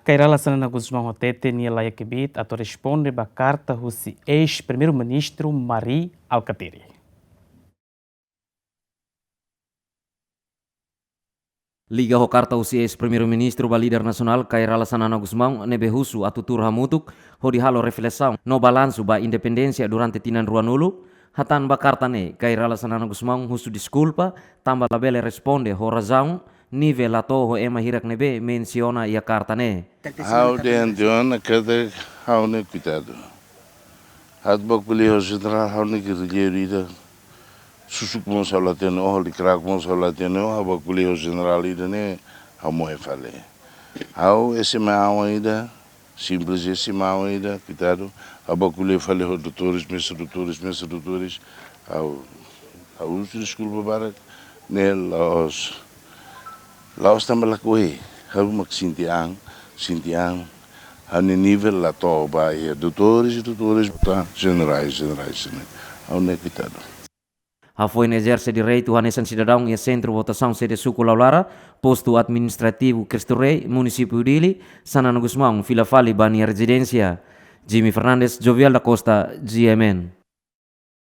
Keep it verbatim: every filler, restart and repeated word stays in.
Kay Rala Xanana Gusmão hatete nia laiha kbiit atu responde ba karta husi eis-Primeiru-Ministru Mari Alkatiri. Liga ho karta husi eis-Primeiru-Ministru ba líder nasionál Kay Rala Xanana Gusmão ne'ebé husu atu tuur hamutuk hodi halo reflesaun no balansu ba independénsia durante tinan ruanulu, hatán ba karta ne'e, Kay Rala Xanana Gusmão husu deskulpa tanba labele responde ho razaun nivel la to'o ho ema hirak ne'ebé mensiona iha karta ne'e. Ha'u dehan tiha ona katak ha'u ne'e koitadu. Atu bá ko'alia ho jenerál, ha'u ne'e gerrilleiru ida. Susuk mós ha'u la hatene, oho likrak mós ha'u la hatene, oho bá ko'alia ho jenerál ida ne'e, ha'u moe fali. Ha'u ese maun ida, simples ese maun ida, koitadu. Ha'u bá ko'alia fali ho doutores, mestre doutores, mestre doutores. Ha'u, ha'u husu deskulpa barak, ne'e la'ós, la'ós tanba lakohi, ha'u mak sente an, sente an, ha'u-nia nivel la to'o ba iha doutores, doutores, ba jenerais, jenerais, ne'e. Ha'u ne'e koitadu. Hafoin ezerse direitu hanesan sidadaun iha Sentru Votasaun Sede Suku Laulara, Postu Administrativu Cristo Rei, Munisípiu Dili, Xanana Gusmão fila fali ba nia rezidénsia. Jimmy Fernandes, Jovial da Costa, G M N.